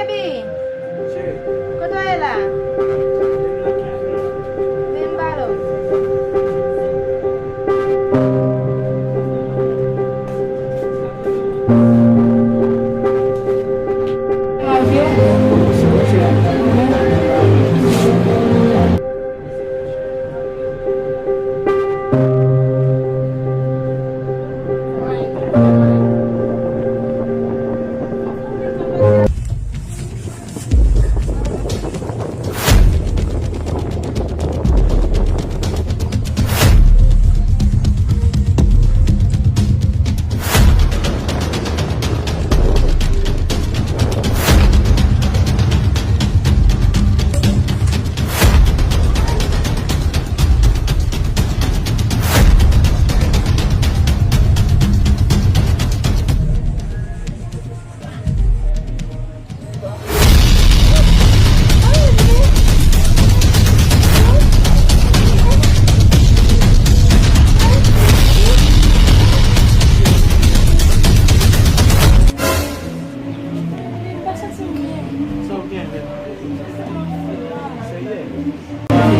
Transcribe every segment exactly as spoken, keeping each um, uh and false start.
Pi, kote w ye la? Vin m pale w.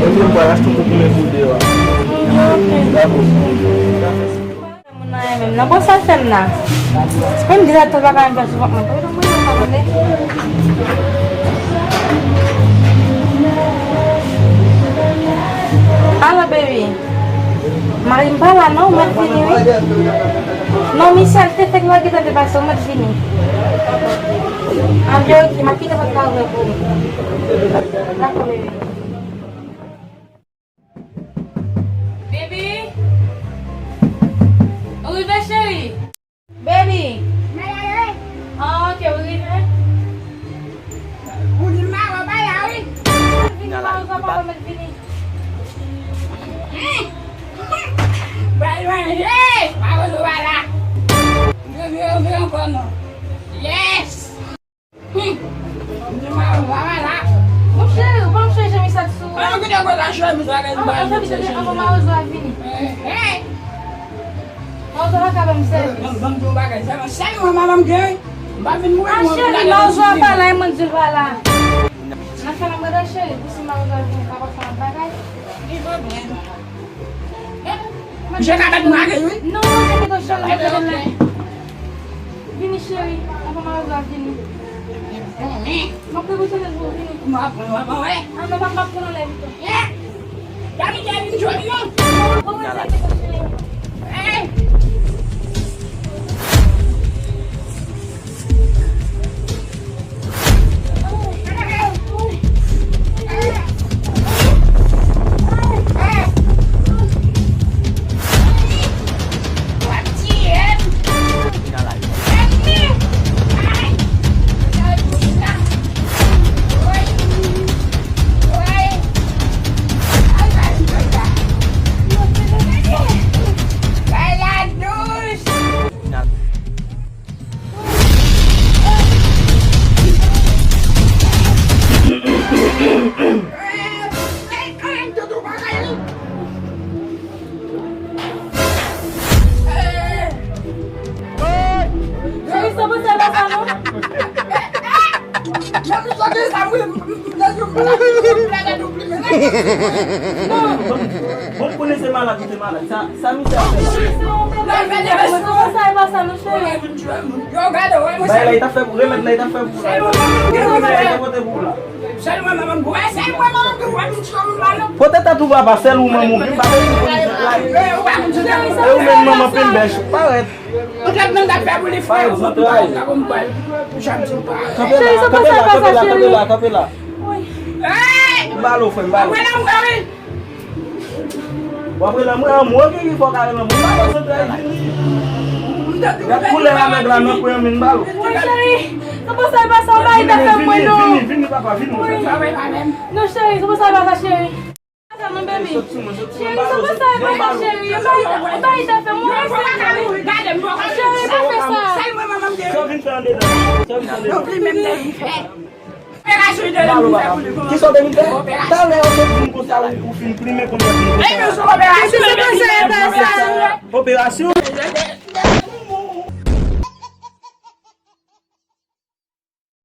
Epi m pral achte yon koupon pou de a. Dakò. Moun nan renmen m nan. Bon, sa l fè m la? Se pa m di la, tout bagay m fè sou kont mwen. Pou mwen, mwen pa tande. Alo, baby. Mari m pa la, non, ou mèt vini, wi. Non, Michel, te fèk lage tande pase, ou mèt vini. Anben, ok, m ap kite pòt la ouvè pou ou. Dakò, baby. Baby! Ou rive, cheri? Baby! Ah, ok, ou rive? Ou di m mawo pa la, wi. Vini, mawo pa la, mèt vini. Bay manje! Mawo pa la. Vini, vini, vini ankò non. Yes! Hmm. Di m a, m pa malad. Mon cheri, ou pa m chanje chemiz sa sou ou. An, kite kote chemiz la, gade. An, an, an, mawozo a vini. Eh, eh. Mawozo pa ka ban m sèvis. Ban m, ban m di w yon bagay. Sèlman, sèlman manman m gen. M pa vin mouri. A, cheri, mawozo a pa la, e mwen di l pa la. Nan fè nan mwen cheri, pou si mawozo a vini, pa pa fè yon bagay. Li pa byen. Misye ka mèt mare, wi. Non, non, non, cheri, mèt la. Vini, cheri. Papa mawozo a vini. M ap pran pou chanèl pou vini. M ap pran, m ap pran, wè. Ah, non, papa, m ap pran anlè pito. Yeah. Dami, dami, jodi, non. Bon, mwen, cheri. Hey. Cheri, sa pa sa la, sa, non? Bon, bon, konnen se malad, se malad. Sa, sa misye ap fè. Sa e pa sa, non, cheri. Bay la, li t ap fè pou remèd la, li t ap fè pou la. Remèd la, li t ap pote pou la. Pote tèt ou, papa, sèl ou manman ou vin pa vin pou li. E ou menm manman penbèch, parèt. Kanpe la, kanpe la, kanpe la, kanpe la. M ba l ou, frè m, ba l ou. W ap rele mwen, an mwen ki fò kare nan moun la, konsantre a vini. Gad koulè a nèg la nan kwen men bal. Wi, cheri. Se pou sa l pase, ou bay tèt fè mwen non. Vini, vini, vini, papa, vini. Wi. Non, cheri, se pou sa l pase, cheri. Sa non, baby. Cheri, se pou sa l pase, cheri. Ou bay, ou bay tèt fè mwen, cheri. Cheri, pa fè sa. Sa w vin fè andedan? Sa w vin fè andedan? Operasyon de lè m fè pou li. Kisa w te vin fè? Talè ou te di m konsa ou, ou fin plimen kounye a. Operasyon. Operasyon?